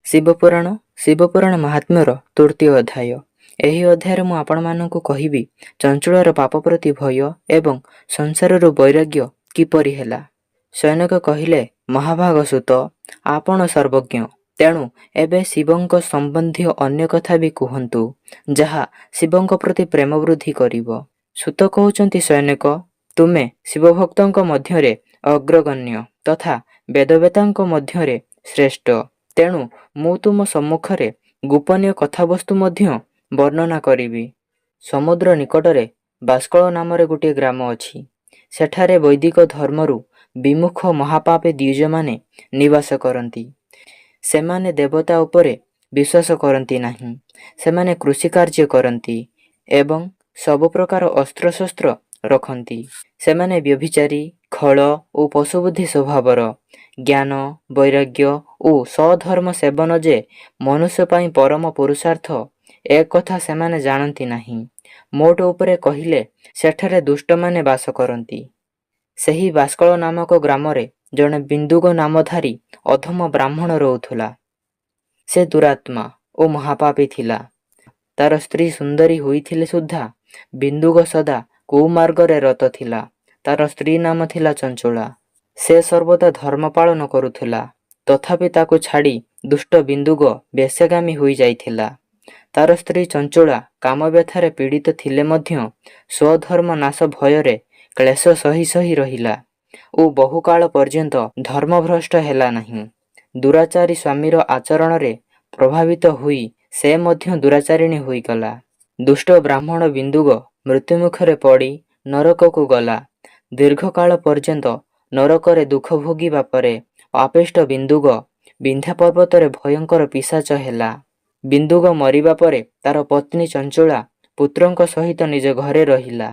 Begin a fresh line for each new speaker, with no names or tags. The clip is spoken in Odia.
ଶିବପୁରାଣ, ଶିବପୁରାଣ ମାହାତ୍ମ୍ୟର ତୃତୀୟ ଅଧ୍ୟାୟ। ଏହି ଅଧ୍ୟାୟରେ ମୁଁ ଆପଣମାନଙ୍କୁ କହିବି ଚଞ୍ଚଳାର ପାପ ପ୍ରତି ଭୟ ଏବଂ ସଂସାରରୁ ବୈରାଗ୍ୟ କିପରି ହେଲା। ସୈନକ କହିଲେ, ମହାଭାଗ ସୁତ, ଆପଣ ସର୍ବଜ୍ଞ। ତେଣୁ ଏବେ ଶିବଙ୍କ ସମ୍ବନ୍ଧୀୟ ଅନ୍ୟ କଥା ବି କୁହନ୍ତୁ, ଯାହା ଶିବଙ୍କ ପ୍ରତି ପ୍ରେମ ବୃଦ୍ଧି କରିବ। ସୁତ କହୁଛନ୍ତି, ସୈନିକ, ତୁମେ ଶିବଭକ୍ତଙ୍କ ମଧ୍ୟରେ ଅଗ୍ରଗଣ୍ୟ ତଥା ବେଦବେତାଙ୍କ ମଧ୍ୟରେ ଶ୍ରେଷ୍ଠ। ତେଣୁ ମୁଁ ତୁମ ସମ୍ମୁଖରେ ଗୋପନୀୟ କଥାବସ୍ତୁ ମଧ୍ୟ ବର୍ଣ୍ଣନା କରିବି। ସମୁଦ୍ର ନିକଟରେ ବାଷ୍କଳ ନାମରେ ଗୋଟିଏ ଗ୍ରାମ ଅଛି। ସେଠାରେ ବୈଦିକ ଧର୍ମରୁ ବିମୁଖ ମହାପାପୀ ଦ୍ୱିଜମାନେ ନିବାସ କରନ୍ତି। ସେମାନେ ଦେବତା ଉପରେ ବିଶ୍ୱାସ କରନ୍ତି ନାହିଁ। ସେମାନେ କୃଷିକାର୍ଯ୍ୟ କରନ୍ତି ଏବଂ ସବୁପ୍ରକାର ଅସ୍ତ୍ରଶସ୍ତ୍ର ରଖନ୍ତି। ସେମାନେ ବ୍ୟଭିଚାରୀ, ଖଳ ଓ ପଶୁବୁଦ୍ଧି ସ୍ୱଭାବର। ଜ୍ଞାନ, ବୈରାଗ୍ୟ ଓ ସଦ୍ଧର୍ମ ସେବନ ଯେ ମନୁଷ୍ୟ ପାଇଁ ପରମ ପୁରୁଷାର୍ଥ, ଏକଥା ସେମାନେ ଜାଣନ୍ତି ନାହିଁ। ମୋଟ ଉପରେ କହିଲେ ସେଠାରେ ଦୁଷ୍ଟମାନେ ବାସ କରନ୍ତି। ସେହି ବାଷ୍କଳ ନାମକ ଗ୍ରାମରେ ଜଣେ ବିନ୍ଦୁଗ ନାମଧାରୀ ଅଧମ ବ୍ରାହ୍ମଣ ରହୁଥିଲା। ସେ ଦୁରାତ୍ମା ଓ ମହାପାପୀ ଥିଲା। ତାର ସ୍ତ୍ରୀ ସୁନ୍ଦରୀ ହୋଇଥିଲେ ସୁଦ୍ଧା ବିନ୍ଦୁଗ ସଦା କୁମାର୍ଗରେ ରତ ଥିଲା। ତାର ସ୍ତ୍ରୀ ନାମ ଥିଲା ଚଞ୍ଚଳା। ସେ ସର୍ବଦା ଧର୍ମ ପାଳନ କରୁଥିଲା। ତଥାପି ତାକୁ ଛାଡ଼ି ଦୁଷ୍ଟ ବିନ୍ଦୁଗ ବେଶ୍ୟାଗାମୀ ହୋଇଯାଇଥିଲା। ତାର ସ୍ତ୍ରୀ ଚଞ୍ଚଳା କାମବ୍ୟଥାରେ ପୀଡ଼ିତ ଥିଲେ ମଧ୍ୟ ସ୍ୱଧର୍ମ ନାଶ ଭୟରେ କ୍ଳେଶ ସହି ସହି ରହିଲା ଓ ବହୁକାଳ ପର୍ଯ୍ୟନ୍ତ ଧର୍ମଭ୍ରଷ୍ଟ ହେଲା ନାହିଁ। ଦୁରାଚାରୀ ସ୍ୱାମୀର ଆଚରଣରେ ପ୍ରଭାବିତ ହୋଇ ସେ ମଧ୍ୟ ଦୁରାଚାରିଣୀ ହୋଇଗଲା। ଦୁଷ୍ଟ ବ୍ରାହ୍ମଣ ବିନ୍ଦୁଗ ମୃତ୍ୟୁମୁଖରେ ପଡ଼ି ନରକକୁ ଗଲା। ଦୀର୍ଘକାଳ ପର୍ଯ୍ୟନ୍ତ ନରକରେ ଦୁଃଖ ଭୋଗିବା ପରେ ପାପିଷ୍ଠ ବିନ୍ଦୁଗ ବିନ୍ଧ୍ୟା ପର୍ବତରେ ଭୟଙ୍କର ପିଶାଚ ହେଲା। ବିନ୍ଦୁଗ ମରିବା ପରେ ତାର ପତ୍ନୀ ଚଞ୍ଚଳା ପୁତ୍ରଙ୍କ ସହିତ ନିଜ ଘରେ ରହିଲା।